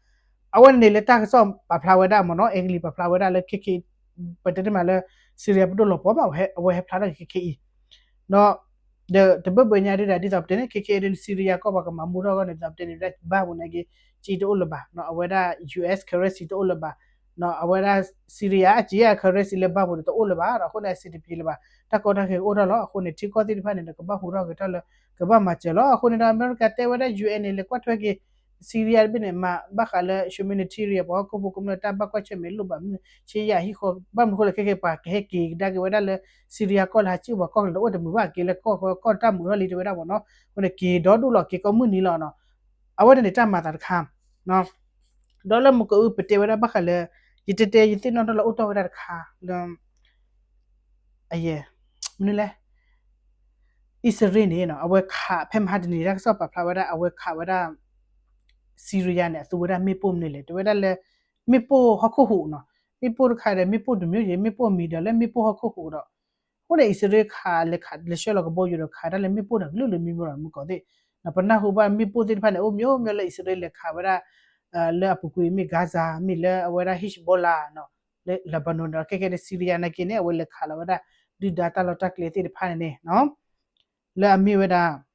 အဝဲန့ၣ်န့ၣ် လၢတၢ်ကစီၣ်ပာ်ဖျါဝဲဒၣ်မ့ၢ်နီၤ, အ့ကလံးပာ်ဖျါဝဲဒၣ်လၢ ခဲခဲ ပတဲတမးလၢ Syria ပဒိၣ်လီၤပှီၤမး အဝဲဟဲဖျါထီၣ်က့ၤခဲခဲအံၤ, ဒီးတဘၢၣ်ဘၢၣ်ညါဒ်ဒၣ် ဒ်သိးပတဲန့ၣ် ခဲခဲအံၤဒ်န့ၣ် Syria ကီၢ်ပှၤကမၤမူထီၣ်အဂီၢ်န့ၣ် ဒ်သိးပတဲန့ၣ် ဘၣ်ပူၤန့ၣ်က့ က့တအိၣ်လၢၤဘၣ်နီၤ, အဝဲဒၣ် US currency တအိၣ်လၢၤဘၣ်, အဝဲဒၣ် Syria အက့ currency လၢဘၣ်ပူၤန့ၣ် တအိၣ်လၢၤဘၣ်ဒီး အဃိန့ၣ် အဆင်တပြေလၢၤဘၣ်, တၢ်ကီတၢ်ခဲကအိၣ်ထီၣ်လီၤ, အဃိန့ၣ် ထံကီၢ်သ့ၣ်တဖၣ်န့ၣ် ကဘၣ်ဟူးထီၣ်ဂဲၤထီၣ်လၢ ကဘၣ်မၤစၢၤလီၤ, အဃိန့ၣ်ဒီး အမဲရကၤတဲဝဲဒၣ် UN န့ၣ် လဲၤကွၢ်ထွဲက့ၤ Syria တဘ့ၣ်န့ၣ် မၤဘၣ်ဃးလၢ humanitarian ပှၤဟီၣ်ခိၣ်ဖိကမျၢၢ်တၢ်ဘၣ်ကွၢ်ဆၢၣ်မဲာ်လိၣ်ဘၣ်မနုၤ ဆ့ယၤဟံၣ်ဃီ ဘၣ်မနုၤဃိလၢခဲခဲ ပှၤကဟဲက့ၤကဒါက့ၤဝဲဒၣ်လၢ Syria ကီၢ်လၢဟးစံၣ်အိၣ်ပှၤကီၢ်ကလၢတအိၣ်တမုာ်ဘၣ် က့ၤလၢကီၢ်ကီၢ်တၢ်မုာ်ထီၣ်လံတဲဝဲဒၣ်မ့ၢ်နီၤ, အဃိန့ၣ် က့ၤဒီဒူၣ်လီၤ က့ၤကိးမုၢ်နံၤလီၤနီၤ, အဝဲန့ၣ်န့ၣ် တၢ်မၤသးတခါ ဒီးလၢမကအူပတဲဝဲဒၣ်ဘၣ်ဃးလၢ ယတဲတဲယသ့ၣ်နီၣ်ထီၣ်လၢအိၣ်တီၢ်ဝဲဒၣ်တခါလၢ အယဲၢ် မနုၤလဲၣ် အံၣ်စရ့လးန့ၣ်နီၤ အဝဲခး ဖဲမဟါတနံၤတၢ်ကစီၣ်ပာ်ဖျါဝဲဒၣ် အဝဲခးဝဲဒၣ် Syria န့ၣ် အသူဝဲဒၣ်မ့ၣ်ပိၢ်မနုၤလဲၣ် တဲဝဲဒၣ်လၢ မ့ၣ်ပိၢ်ဟီၣ်ခိၣ်ဟူးနီၤ, မ့ၣ်ပိၢ်တခါဒီး မ့ၣ်ပိၢ်တမံၤယဲၢ် မ့ၣ်ပိၢ်မံၤဒီးလၢမ့ၣ်ပိၢ်ဟီၣ်ခိၣ်ဟူးဒီး အဃိန့ၣ် အံၣ်စရ့လးခးလဲၤခးလဲၤဆှၢလီၤကဘီယူၤဒီးခးဒၣ်လၢမ့ၣ်ပိၢ်ဒီးကလုာ်လုာ်မံၤမံၤလီၤ မုၢ်ကီၢ်သ့ၣ်, ပနၢ်ဟူဘၣ်မ့ၣ်ပိၢ်သ့ၣ်တဖၣ်န့ၣ် အိၣ်မံၤအိၣ်မံၤလၢအံၣ်စရ့လးလဲၤခးဝဲဒၣ် လၢအပူၤကွံာ်မ့ၢ် Gaza မ့ၢ်လၢအဝဲဒၣ် Hezbollah နီၤ လၢ Lebanon ဒီးခဲခဲန့ၣ် Syria နာ်က့န့ၣ် အဝဲလဲၤခးလီၤဝဲဒၣ် ဒုၣ်ဒါတၢ်လီၢ်တၢ်ကျဲသ့ၣ်တဖၣ်န့ၣ်န့ၣ် လၢအမ့ၢ်ဝဲဒၣ်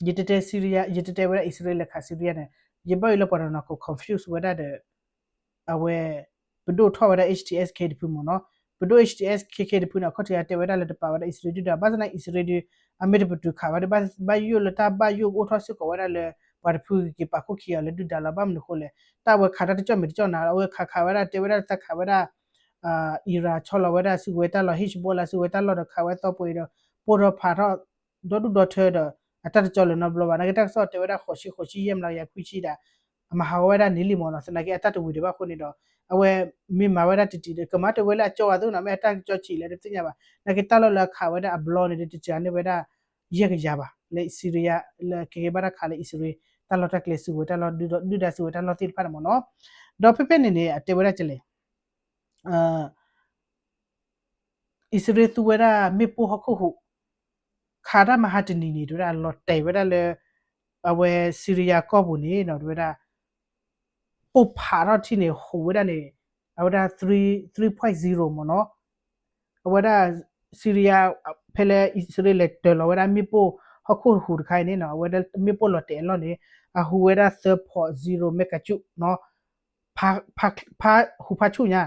ယတဲတဲ Syria ယတဲတဲဝဲဒၣ် အံၣ်စရ့လးလဲၤခး Syria န့ၣ် ယဘၣ်ယိၣ်လၢပှၤတနီၤနီၤက confuse ဝဲဒၣ်ဒီး အဝဲ ပဒိၣ်ထီၣ်ဝဲဒၣ် H T S K တဖုမ့ၢ်နီၤ, ပဒိၣ် H T S K K တဖုန့ၣ် အခီၣ်ထံးအတဲဝဲဒၣ်လၢတပာ်ဝဲဒၣ်အံၣ်စရ့လးဒုၣ်ဒါ ဘၣ်ဆၣ်သနာ်က့ အံၣ်စရ့လးဒုး အမ့ၢ်တပတုာ်ခးဝဲဒၣ် ဘၣ်ယိၣ်လၢတၢ်ဘၣ်ယိၣ်ကအိၣ်ထီၣ်စ့ၢ်ကီးဝဲဒၣ်လၢ ပှၤတဖုက့ၤပာ်ခိၣ်ခံဂၤလၢဒုၣ်ဒါလီၤ ဘၣ်မနုၤဃိလဲၣ် တၢ်ဝဲခးတၢ်တကၠီၣ်မဲာ်တကၠီၣ်နၤ အဝဲခးခးဝဲဒၣ်တဲဝဲဒၣ်သးခးဝဲဒၣ် Iran ဆီလီၤဝဲဒၣ်စုကဝဲၤတၢ်လီၢ် Hezbollah စုကဝဲၤတၢ်လီၢ်ဒီးခးဝဲသီပှဲၤဒီး ပိၢ်ထီၣ်ဖးထီၣ် ဒီဒူၣ်ဒီထၢဒီး အတၢ်တကၠီလၢၤနီတဘျီဘၣ် နာ်က့တၢ်ကစီၣ်တဲဝဲဒၣ်ဃိးဆံ ဃိးဆံယဲၢ်မျးကယၤခွံဆံဒၣ် အမၤဟးဂီၤဝဲဒၣ်န့ၣ်လံမ့ၢ်နီၤ သနာ်က့အတၢ်တဝံၤဒံးဘၣ်အဃိန့ၣ်ဒီး အဝဲမ့ၢ်မၤဝဲဒၣ်တံၢ်တံၢ်ဒီး ကမၤတဝဲလၢအကၠီဝဲသ့နီၤ မ့ၢ်အတၢ်ကၠီဆံးလဲၣ်တသ့ၣ်ညါဘၣ် နာ်က့တၢ်လီၢ်လၢအခးဝဲဒၣ်အဘျီန့ၣ်ဒီး တစှၤန့ၢ်ဝဲဒၣ် ယဲၢ်ကယၤဘၣ် လၢ Syria လၢကကဲဘၣ်တၢ်ခးလၢအံၣ်စရ့လး တၢ်လီၢ်တၢ်ကျဲစုကဝဲၤတၢ်လီၢ် ဒုၣ်ဒါစုကဝဲၤတၢ်လီၢ်သ့ၣ်တဖၣ်န့ၣ်မ့ၢ်နီၤ ဒီးဖဲဖဲန့ၣ်န့ၣ် အတဲဝဲဒၣ်ကလဲၣ် အံၣ်စရ့လးသူဝဲဒၣ်မ့ၣ်ပိၢ်ဟီၣ်ခိၣ်ဟူး ခးတၢ်မဟါတနံၤန့ၣ် တဲဝဲဒၣ်လီၤတဲာ်ဝဲဒၣ်လၢ အဝဲ Syria ကီၢ်ပူၤန့ၣ်နီၤ တဲဝဲဒၣ် ပိၢ်ဖးထီၣ်ထံၣ်န့ၣ် ဟူးဝဲဒၣ်န့ၣ် အဝဲဒၣ် three point zero မ့ၢ်နီၤ အဝဲဒၣ် Syria ဖဲလၢအံၣ်စရ့လးလဲၤတၢၤလီၤဝဲဒၣ်မ့ၣ်ပိၢ်ဟီၣ်ခိၣ်ဟူးတခါအံၤန့ၣ်နီၤ အဝဲဒၣ်မ့ၣ်ပိၢ်လီၤတဲာ်အလီၢ်န့ၣ် အဟူးဝဲဒၣ်သၢ point zero megajoule နီၤ ဖး ဖး ဖး ဟူးဖးဆူၣ်ညါ,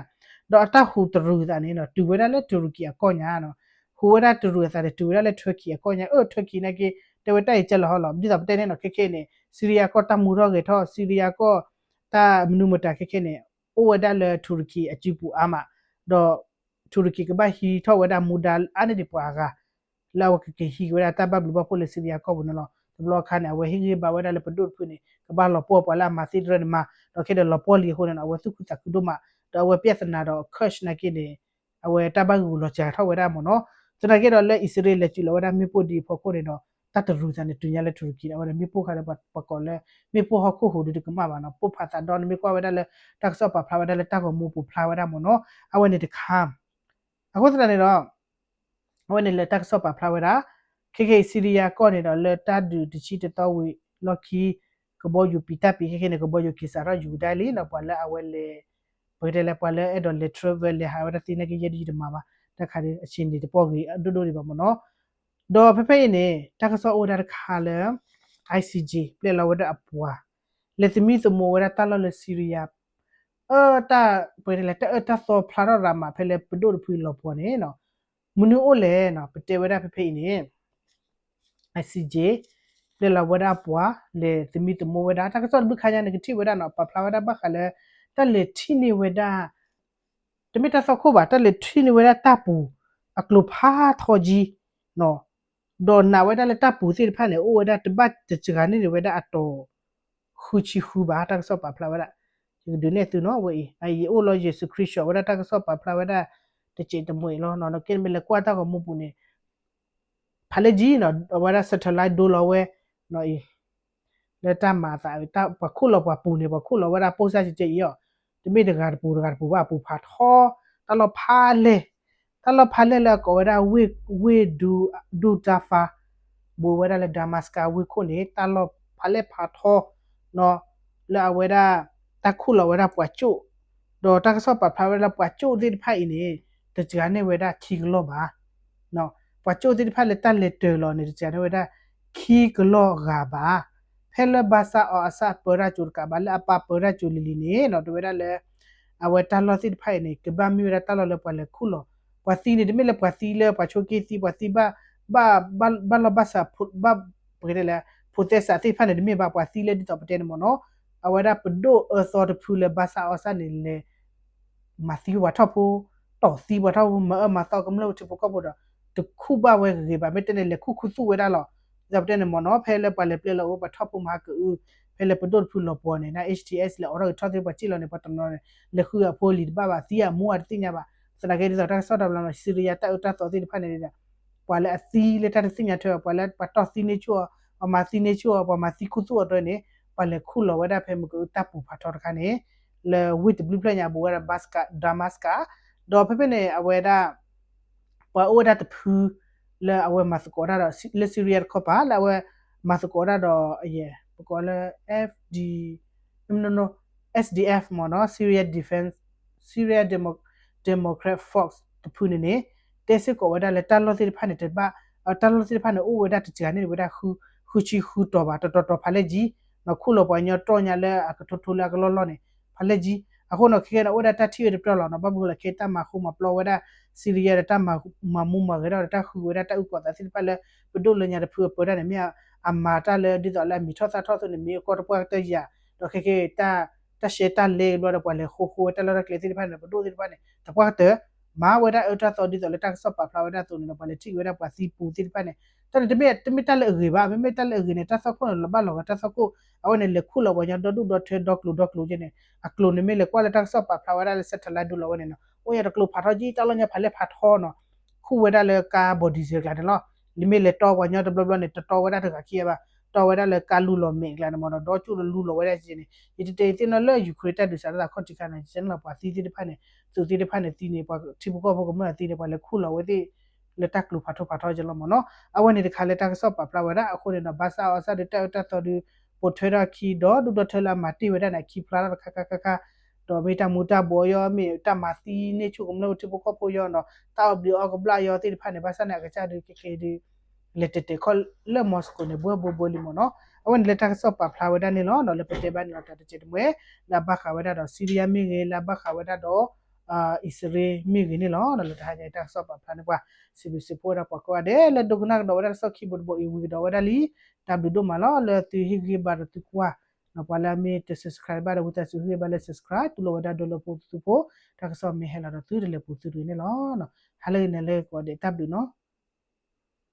ဒီးအတၢ်ဟူးတရူးအသးန့ၣ်နီၤ တုၤဝဲဒၣ်လၢတူရကံအကီၢ်ညါနီၤ, ဟူးဝဲဒၣ်တရူးအသးန့ၣ် တုၤဝဲဒၣ်လၢထၢကံအကီၢ်ညါ, အၢ ထၢကံနာ်က့ တဲဝဲတၢ်အံၤကဲလီၤဟီလီၤ, ဒ်သိးပတဲန့ၣ်နီၤ ခဲခဲအံၤန့ၣ် Syria ကီၢ်တၢ်မူထီၣ်ဂဲၤထီၣ် Syria ကီၢ်တၢ်မနုၤမတၤခဲခဲအံၤန့ၣ် အိၣ်ဝဲဒၣ်လၢထူရကံအစုပူၤအါမး, ဒီး ထူရကံကဘၣ်ဟံးထီၣ်ဝဲဒၣ်မူဒါအါန့ၢ်ဒံးပှၤအဂၤ လၢအဝဲကက့ၤဟံးက့ၤဝဲဒၣ်တၢ်ဘၣ်ဘျုးဘၣ်ဖှိၣ်လၢ Syria ကီၢ်ပူၤန့ၣ်လီၤ. တဘျီအခါန့ၣ် အဝဲဟ့ၣ်ဂံၢ်ဘါဝဲဒၣ်လၢပဒိၣ်တဖုန့ၣ် ကဘၣ်လီၤပှီၢ်ပှၤလၢအမၤသ့တရၢန့ၣ်မၤ, ဒီးခဲဒီးလီၤပှီၢ်လံအဃိန့ၣ် အဝဲသူၣ်ခုသးခုဒိၣ်မး, ဒီးအဝဲပြဿနာဒီး Kurd နာ်က့န့ၣ် အဝဲတၢ်ဘၣ်ဂုာ်လီၤစှၤထီၣ်ဝဲဒၣ်မ့ၢ်နီၤ, သနာ်က့ဒီးလၢအံၣ်စရ့လးလဲၤစူးလီၤဝဲဒၣ်မ့ၣ်ပိၢ်ဒ်အံၤအဖီခိၣ်န့ၣ်ဒီး တၢ်တရူးသးန့ၣ် တုၤညါလၢထူရကံန့ၣ် အဝဲန့ၣ်မ့ၣ်ပိၢ်ခါဒီးပှၤကိးလၢ မ့ၣ်ပိၢ်ဟီၣ်ခိၣ်ဟူးဒုးတကမၣ်ဘၣ်နီၤ, ပိၢ်ဖးသးဒီနမ့ၢ်ကွၢ်ဝဲဒၣ်လၢ တၢ်ကစီၣ်ပာ်ဖျါဝဲဒၣ်လၢတၢ်ဂီၤမူပူၤဖျါဝဲဒၣ်မ့ၢ်နီၤ, အဝဲန့ၣ်တခါ အဃိသတးန့ၣ်ဒီး အဝဲန့ၣ်လၢတၢ်ကစီၣ်ပာ်ဖျါဝဲဒၣ်, ခဲခဲအံၤ Syria ကီၢ်န့ၣ်ဒီးလၢတၢ်ဒုးတဆံတသီဝံၤလီၢ်ခံ ကဘီယူၤပံာ်တၢ်ပံာ်ခဲခဲန့ၣ် ကဘီယူၤက့ၤစးထီၣ်ယူၤကဒါလံနီၤ, ပှၤလၢအဝဲလဲၤ ပကတဲလၢပှၤလၢအဲၣ်ဒိးလဲၤ travel လဲၤဟးဝဲဒၣ်သ့နာ်က့ ယဲဒ်ယတမၤဘၣ်, တၢ်ခါဒ်အဆ့န့ၣ်တပီၢ်ဂ့ၤဒိၣ်ဒိၣ်ဒံးဘၣ်မ့ၢ်နီၤ, ဒီးဖဲဖဲအံၤန့ၣ် တၢ်ကစီၣ်အိၣ်ဝဲဒၣ်တခါလၢ ICJ ပျဲလီၤဝဲဒၣ်အပှၤ လဲၤသမံသမိးဝဲဒၣ်တၢ်လီၢ်လၢ Syria အၢ တၢ် ပကတဲလၢ တၢ်အၢတၢ်သီဖျါထီၣ်ရၤမး ဖဲလၢပဒိၣ်တဖုလီၤပှီၢ်န့ၣ်နီၤ, မနုၤအိၣ်လဲၣ်နီၤ ပတဲဝဲဒၣ်ဖဲဖဲအံၤန့ၣ် ICJ ပျဲလီၤဝဲဒၣ်အပှၤ လဲၤသမံသမိးဝဲဒၣ် တၢ်ကစီၣ်တဘျုးခါညါန့ၣ် ကထံၣ်ဝဲဒၣ်နီၤ ပာ်ဖျါဝဲဒၣ်ဘၣ်ဃးလၢ တၢ်လဲၤထံၣ်န့ၢ်ဝဲဒၣ် တမ့ၢ်တၢ်သီခိၣ်ဘၣ် တၢ်လဲၤထံၣ်န့ၢ်ဝဲဒၣ်တၢ်ပူၤ အကျိၤဖးထီကံ ဒီးနာ်ဝဲဒၣ်လၢတၢ်ပူၤသ့ၣ်တဖၣ်န့ၣ် အိၣ်ဝဲဒၣ်တဘၣ်တစှၤန့ၢ်န့ၣ်ဝဲဒၣ်အတီၤ ဃုဆံဃုဘၣ် တၢ်ကစီၣ်ပာ်ဖျါဝဲဒၣ်, ယကဒုးနဲၣ်သုနီၤ အဝဲအံၤ အအံၤအိၣ်လီၤ ယဲၢ်ဆံ screenshot ဝဲဒၣ်တၢ်ကစီၣ်ပာ်ဖျါဝဲဒၣ် တစဲးတမှဲးလီၤနီၤ ဒီးကဲမ့ၢ်လဲၤကွၢ်တၢ်ဂီၤမူပူၤန့ၣ် ဖးလဲၢ်ကံနီၤ အဝဲဒၣ် satellite ဒိလီၤဝဲ လၢတၢ်မၤအသး ပှၤခိၣ်လီၤပှၤပူၤန့ၣ် ပှၤခိၣ်လီၤဝဲဒၣ် ပိၢ်စၢ်ကကဲအံၤအီၤ, တမ့ၢ်တဂၤတပူၤတဂၤတပူၤဘၣ် အပူၤဖးထီ, တၢ်လီၢ်ဖးလဲၢ်, တၢ်လီၢ်ဖးလဲၢ်လၢအကိးဝဲဒၣ် ဝ့ၢ် ဝ့ၢ်ဒူ ဒူတၢ်ဖါ, ဘူးဝဲဒၣ်လၢ Damascus ဝ့ၢ်ခိၣ်န့ၣ် တၢ်လီၢ်ဖးလဲၢ်ဖးထီ လၢအဝဲဒၣ် တၢ်ခိၣ်လီၤဝဲဒၣ်ပှၤကၠိၣ်, ဒီးတၢ်ကစီၣ်ပာ်ဖျါဝဲဒၣ်လၢပှၤကၠိၣ်သ့ၣ်တဖၣ်အံၤန့ၣ် တစှၤန့ၢ်ဝဲဒၣ်ခံကလီၢ်ဘၣ် ပှၤကၠိၣ်သ့ၣ်တဖၣ်လၢတၢ်လဲၤတၢၤလီၤန့ၣ် တစှၤန့ၢ်ဝဲဒၣ် ခံကလီၢ်ဂၤဘၣ်. ဖဲလၢဘၣ်ဆၣ်အီၤအဆၣ်ပၢတၢ်ကၠိတကးဘၣ် လၢအပၢပၢတၢ်ကၠိလံၤလံၤန့ၣ်နီၤ တဲဝဲဒၣ်လၢ အဝဲတၢ်လီၢ်သ့ၣ်တဖၣ်အံၤန့ၣ် ကဘၣ်မ့ၢ်ဝဲဒၣ်တၢ်လီၢ်လၢပှၤလဲၤခိၣ်လီၤ ပှၤသံန့ၣ် တမ့ၢ်လၢပှၤသံလၢပှၤဆိးက့သံ ပှၤသံဘၣ် ဘၣ် ဘၣ်လီၢ်ဘၣ်စး ဘၣ် ပကတဲလဲၣ် ဖိးသဲစးသ့ၣ်တဖၣ်န့ၣ် တမ့ၢ်ဘၣ် ပှၤသံလၢဒ်သိးပတဲန့ၣ်မ့ၢ်နီၤ အဝဲဒၣ်ပဒိၣ်အၢသီတဖုလၢဘၣ်ဆၣ်အီၤဆၣ်န့ၣ်လဲၤ မၤသံပှၤထီၣ်ဖိ တီၢ်သံပှၤထီၣ်ဖိ မၤအၢမၤသီကမျၢၢ်ထံဖိကီၢ်ဖိဒီး တခူၣ်ဘၣ်ဝဲဂ့ၤဂ့ၤဘၣ် မ့ၢ်တဲန့ၣ် လဲၤခူၣ်ခူသူၣ်ဝဲဒၣ်လီၤ. ဒ်သိးပတဲန့ၣ်မ့ၢ်နီၤ ဖဲလၢပှၤလဲၤပျဲလီၤအိၣ်ပှၤထီၣ်ဖိမၤဟးကအု ဖဲလၢပဒိၣ်တဖုလီၤပှီၢ်န့ၣ် န H T S လဲၤအိးထီၣ်ဂဲၤထီၣ်သ့ၣ်ပှၤစံၣ်လီၤန့ၣ် ပှၤတနီၤန့ၣ် လဲၤဃုအဖိလံၤတဘၣ်ဘၣ် သံအမူအတသ့ၣ်ညါဘၣ်. သနာ်က့ဒ်သိးတၢ်ကစီၣ်တဘျီနီၤ စံရယါတၢ်အၢတၢ်သီသ့ၣ်တဖၣ်န့ၣ် ပှၤလၢအသံလၢတၢ်တသ့ၣ်ညါထွဲဘၣ် ပှၤလၢပှၤတီၢ်သံန့ၢ်ဆူၣ်အီၤ ပှၤမၤသံန့ၢ်ဆူၣ်အီၤ ပှၤမၤသံခူသူၣ်အီၤတဖၣ်န့ၣ် ပှၤလဲၤခူၣ်လီၤဝဲဒၣ်ဖဲမ့ၢ်ကအုတၢ်ပူၤဖးထီတခါန့ၣ် လၢဝ့ၢ်တဘျုးဖျၢၣ်ညါဘူးဝဲဒၣ် Damascus ဒီးဖဲဖဲန့ၣ် အဝဲဒၣ် ပှၤအိၣ်ဝဲဒၣ်တဖု လၢအဝဲမၤသကိးတၢ်ဒီး လၢ Syria တခီပၤ လၢအဝဲမၤသကိးတၢ်ဒီး အယဲၢ် ပကိးလၢ F D, S D F မ့ၢ်နီၤ Syria Defense, Syria Demo-, Democrat Force တဖုန့ၣ်န့ၣ် တဲစ့ၢ်ကီးဝဲဒၣ်လၢတၢ်လီၢ်သ့ၣ်တဖၣ်န့ၣ် တဘၣ် တၢ်လီၢ်သ့ၣ်တဖၣ်န့ၣ် အိၣ်ဝဲဒၣ်တစှၤန့ၢ်ဝဲဒၣ် ဃုဆံဃုတီၤဘၣ် တတီၤတီၤဖးလဲၢ်ကံ နီၤ ခူၣ်လီၤပှၤကညီတီၢ်ညါလၢအကထိထိလၢအကလီၢ်လီၢ်န့ၣ် ဖးလဲၢ်ကံ အဃိနီၤ ခဲခဲန့ၣ် အိၣ်ဝဲဒၣ်တၢ်ထံၣ်ဝဲတပတီၢ်လီၤနီၤ ဘၣ်မနုၤလဲၣ်ခဲတၢ်မၤဃူမၤပျီဝဲဒၣ် Syria ဒီးတၢ်မၤမူမၤဂဲၤထီၣ်ဒီးတၢ်ဃုဝဲဒၣ်တၢ်အုၣ်ကီၤသးသ့ၣ်တဖၣ်လၢ ပဒိၣ်လၢညါတဖုအပၢတၢ်န့ၣ် မ့ၢ်အမၤတၢ်လၢဒ်သိးလၢအမံၤထီၣ်သၣ်ထီၣ်အသိးန့ၣ် မ့ၢ်အကီၢ်တပှၢ်ကတၢၢ်ယၤ ဒီးခဲခဲတၢ် တၢ်ရှဲတၢ်လဲကဘျီဒီး ပှၤလဲၤဃိဃိဝဲတၢ်လီၢ်တၢ်ကျဲသ့ၣ်တဖၣ်န့ၣ် ပဒိၣ်သ့ၣ်တဖၣ်န့ၣ် တပှၢ်ကတၢၢ် မၤဝဲဒၣ်အၢတၢ်သီဒ်သိးလၢတၢ်ကစီၣ်ပာ်ဖျါဝဲဒၣ်အသိးန့ၣ်ဒီး ပှၤလဲၤထံၣ်က့ၤဝဲဒၣ်ပှၤသံပူၤသ့ၣ်တဖၣ်န့ၣ် တၢ်န့ၣ်တမ့ၢ် တမ့ၢ်တၢ်လၢအဂ့ၤဘၣ် မ့မ့ၢ်တၢ်လၢအဂ့ၤန့ၣ် တၢ်သီခိၣ်န့ၣ် လီၤဘၣ်လီၤဂာ်တၢ်သီခိၣ် အဝဲန့ၣ် လဲၤခူၣ်လီၤပှၤကညီဒီဒူၣ်ဒီထၢဒီကျိၤဒီကျိၤကဲန့ၣ် အကျိၤန့ၣ်မ့ၢ်လဲၤကွၢ်လၢတၢ်ကစီၣ်ပာ်ဖျါဝဲဒၣ်လၢ satellite ဒိလီၤဝဲန့ၣ်နီၤ အိၣ်ညါတကျိၤဖးထီကံ တၢ်လီၢ်ညါဖးလဲၢ်ဖးထီနီၤ ခူၣ်ဝဲဒၣ်လၢကါဘီဒံစၢၤကျါန့ၣ်လီၤ လၢမ့ၢ်လဲၤတီပှၤကညီတဘျီဘျီန့ၣ် တတီဝဲဒၣ်တဂၤခံဂၤဘၣ် တီဝဲဒၣ်လၢကါလူလီၤမဲာ်ကျါန့ၣ်မ့ၢ်နီၤ ဒီကၠိၣ်လၢလူလီၤဝဲဒၣ်ကဲန့ၣ် ယတတဲသ့ၣ်နီၣ်လၢ Ukraine တၢ်ဒုးစးထီၣ်သးခီၣ်ထံးခါန့ၣ် ယတဲန့ၣ်လီၤ ပှၤသံသ့ၣ်တဖၣ်န့ၣ် သုးသ့ၣ်တဖၣ်န့ၣ်သံန့ၣ် ပှၤထံဖိကီၢ်ဖိကမျၢၢ်သံန့ၣ် ပှၤလဲၤခူၣ်လီၤဝဲသ့ၣ် လၢတၢ်ကျိၤဖးထီဖးထီကဲလီၤမ့ၢ်နီၤ အဝဲန့ၣ်တခါလၢတၢ်ကစီၣ်ပာ်ဖျါဝဲဒၣ်အဃိန့ၣ်ဒီး ဘၣ်ဆၣ်အီၤဆၣ်ဒီးတၢ်အၢတၢ်သီဒီး ပိာ်ထွဲထီၣ်အခံဒီဒူၣ်ဒီထၢလၢအမၤတ့ၢ်ဝဲဒၣ်န့ၣ် အခံဖျါထီၣ်တခါခါခါခါ ဒီးမ့ၢ်တၢ်မူၤတၢ်ဘှီးယီၤ မ့ၢ်တၢ်မၤသံန့ၢ်ဆူၣ်ကမျၢၢ်ထံဖိကီၢ်ဖိယီၤနီၤ တၢ်အီၣ်ဘျံးအီၣ်ကဘျၣ်ယီၤသ့ၣ်တဖၣ်န့ၣ် ဘၣ်ဆၣ်န့ၣ် အကစၢ်ဒုးခဲက့ဒုး လဲၤတဲာ်တဲာ်ခီၣ်လၢ Moscow န့ၣ် ဘှဲဘှဲဘှဲလံမ့ၢ်နီၤ. အဝဲန့ၣ်လၢတၢ်ကစီၣ်ပာ်ဖျါဝဲဒၣ်န့ၣ်လီၤ. ဒီးလၢပတဲဘၣ်န့ၣ်လီၤ တၢ်တစဲးတမှဲ လၢအဘၣ်ဃးဝဲဒၣ်ဒီး Syria မ့ၢ်ဂ့ၤ လၢအဘၣ်ဃးဝဲဒၣ်ဒီး အံၣ်စရ့လးမ့ၢ်ဂ့ၤန့ၣ်လီၤ. လၢတဟါညါအံၤတၢ်ကစီၣ်ပာ်ဖျါန့ၣ်ပှၤ စံးဘျုးစံးဖှိၣ်ဝဲဒၣ်ပှၤကိးဂၤဒဲး လၢဒိကနၣ်ကဒီးဝဲဒၣ်တၢ်ကစီၣ်ခံဘိတဘိအံၤ ဝံၤကဒီးဝဲဒၣ်လံ. တၢ်ဘျုးဒိၣ်မးလီၤ လၢသုဟ့ၣ်ဂံၢ်ဘါဒီးသုကွၢ် ပှၤလၢအမ့ၢ်တ subscribe ဘၣ်ဒီး ဝံသးစူၤဟ့ၣ်ဂံၢ်ဘါလၢ subscribe တူၢ်လိာ်ဝဲဒၣ်ဒီးလၢပူၤသုဖိ တၢ်ကစီၣ်မ့ၢ်ဟဲလီၤဒီးသုတလဲၤပူၤသုတဂ့ၤန့ၣ်လီၤ. ဟါလၢအဂ့ၤန့ၣ်လၢကိးဂၤဒဲး တၢ်ဘျုးနီၤ.